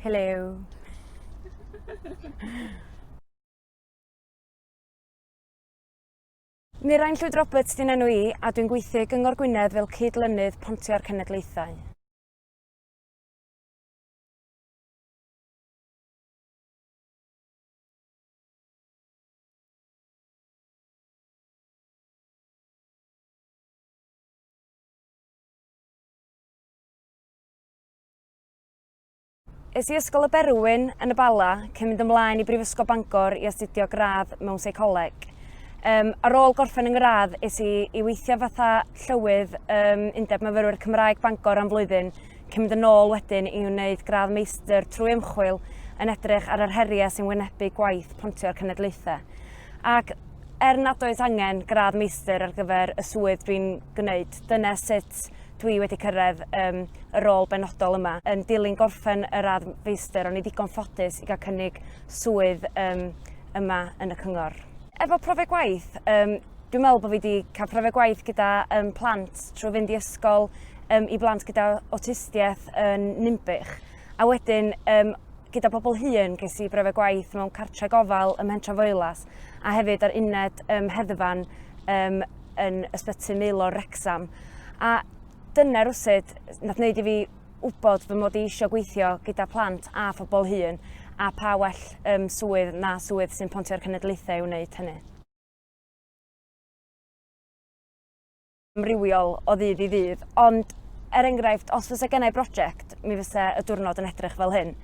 Helo. Mirain Llwyd Roberts di'n enw i a dwi'n gweithio i Gyngor Gwynedd fel cyd-lynydd Pontio'r Cenedlaethau. Es i Ysgol y Berwyn yn y Bala cyn mynd ymlaen i Brifysgol Bangor i astudio gradd mewn seicoleg. Um, ar ôl gorffen yng ngradd, es i i weithio fatha llywydd um, Undeb Myfyrwyr Cymraeg Bangor am flwyddyn, cyn mynd yn ôl wedyn i wneud gradd meistr trwy ymchwil yn edrych ar yr heriau sy'n wynebu gwaith pontio'r cenedlaethau. Ac er nad oes angen gradd meistr ar gyfer y swydd dwi'n gwneud, dyna sut dwi wedi cyrraedd um, y rôl benodol yma. Yn dilyn gorffen y radd feistr, o'n i ddigon ffodus i gael cynnig swydd um, yma yn y cyngor. Efo profiad gwaith, um, dwi'n meddwl bod fi wedi cael profiad gwaith gyda um, plant trwy fynd i ysgol um, i blant gyda awtistiaeth yn Ninbych. A wedyn, um, gyda pobl hŷn, ges i brofiad gwaith mewn cartre gofal ym Mhentre Foelas a hefyd ar uned um, heddfan um, yn Ysbyty Maelor Wrecsam. A dyna rwsut nath wneud i fi wybod fy mod i eisiau gweithio gyda plant a phobl hŷn a pa well um, swydd na swydd sy'n pontio'r cenedlaethau i wneud hynny. Amrywiol o ddydd i ddydd, ond er enghraifft, os fysa gennau brosiect, mi fysa y diwrnod yn edrych fel hyn.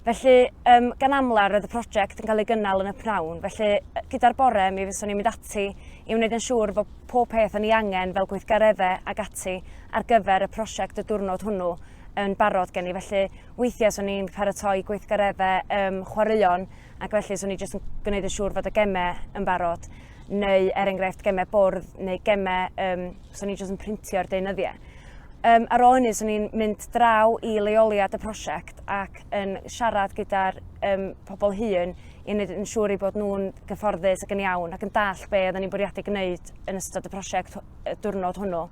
Felly, um, gan amla, roedd y prosiect yn cael ei gynnal yn y pnawn, felly gyda'r bore mi fyswn i'n mynd ati i wneud yn siŵr fod pob peth o'n i angen fel gweithgareddau ac ati ar gyfer y prosiect y diwrnod hwnnw yn barod gen i. Felly, weithiau swn i'n paratoi gweithgareddau um, chwaraeon ac felly swn i jyst yn gwneud yn siŵr fod y gemau yn barod neu er enghraifft gemau bwrdd neu gemau, um, swn i jyst yn printio'r deunyddiau. Um, ar ôl hynny, swn i'n mynd draw i leoliad y prosiect ac yn siarad gyda'r um, pobl hŷn i wneud yn siŵr eu bod nhw'n gyfforddus ac yn iawn ac yn dall be oedden ni'n bwriadu gwneud yn ystod y prosiect y diwrnod hwnnw.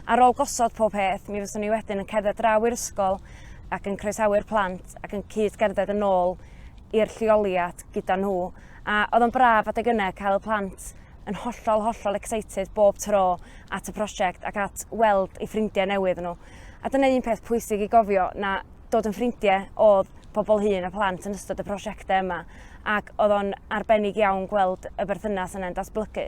Ar ôl gosod pob peth, mi fyswn i wedyn yn cerdded draw i'r ysgol ac yn croesawu'r plant ac yn cyd gerdded yn ôl i'r lleoliad gyda nhw. A oedd o'n braf adeg yna cael y plant yn hollol, hollol excited bob tro at y prosiect ac at weld eu ffrindiau newydd nhw. A dyna un peth pwysig i gofio, na dod yn ffrindiau oedd pobl hŷn a plant yn ystod y prosiectau yma ac oedd o'n arbennig iawn gweld y berthynas yna'n datblygu.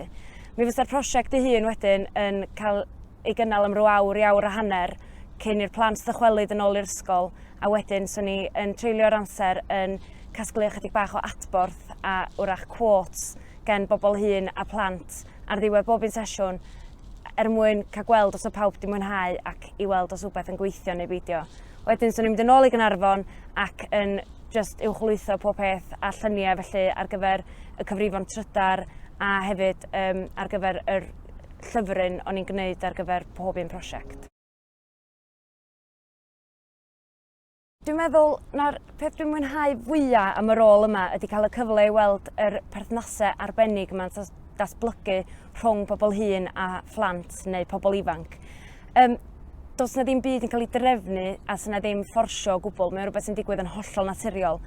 Mi fysa'r prosiect ei hun wedyn yn cael ei gynnal am ryw awr i awr a hanner cyn i'r plant ddychwelyd yn ôl i'r ysgol a wedyn 'swn i yn treulio'r amser yn casglu ychydig bach o adborth a wrach quotes gen bobl hŷn a plant ar ddiwedd bob un sesiwn er mwyn cael gweld os oedd pawb wedi mwynhau ac i weld os wbeth yn gweithio neu beidio. Wedyn 'swn i'n mynd yn ôl i Gaernarfon ac yn jyst uwchlwytho pob peth a lluniau felly ar gyfer y cyfrifon trydar a hefyd um, ar gyfer yr llyfryn o'n i'n gwneud ar gyfer pob un prosiect. Dwi'n meddwl na'r peth dwi'n mwynhau fwya am y rôl yma ydy cael y cyfle i weld yr perthnasau arbennig yma'n datblygu rhwng pobl hŷn a phlant neu pobl ifanc. Um, does na ddim byd yn cael ei drefnu a sy'n na ddim fforsio o gwbl. Mae'n rhywbeth sy'n digwydd yn hollol naturiol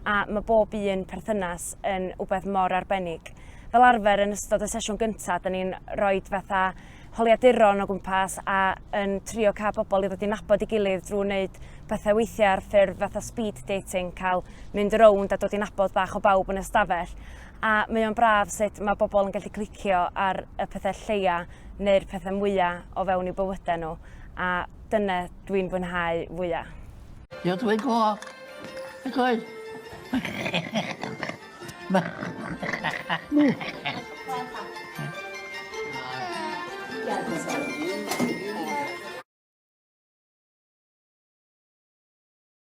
a mae bob un perthynas yn rhywbeth mor arbennig. Fel arfer yn ystod y sesiwn gyntaf, da ni'n rhoi fatha holiaduron o gwmpas a yn trio cael bobl i ddod i nabod ei gilydd drwy wneud pethau weithiau ar ffurf fatha speed dating, cael mynd rownd a dod i nabod bach o bawb yn y stafell. A mae o'n braf sut mae bobl yn gallu clicio ar y pethau lleia neu'r pethau mwyaf o fewn i'w bywydau nhw. A dyna dwi'n fwynhau fwyaf. Diolch dweud go. Y coed.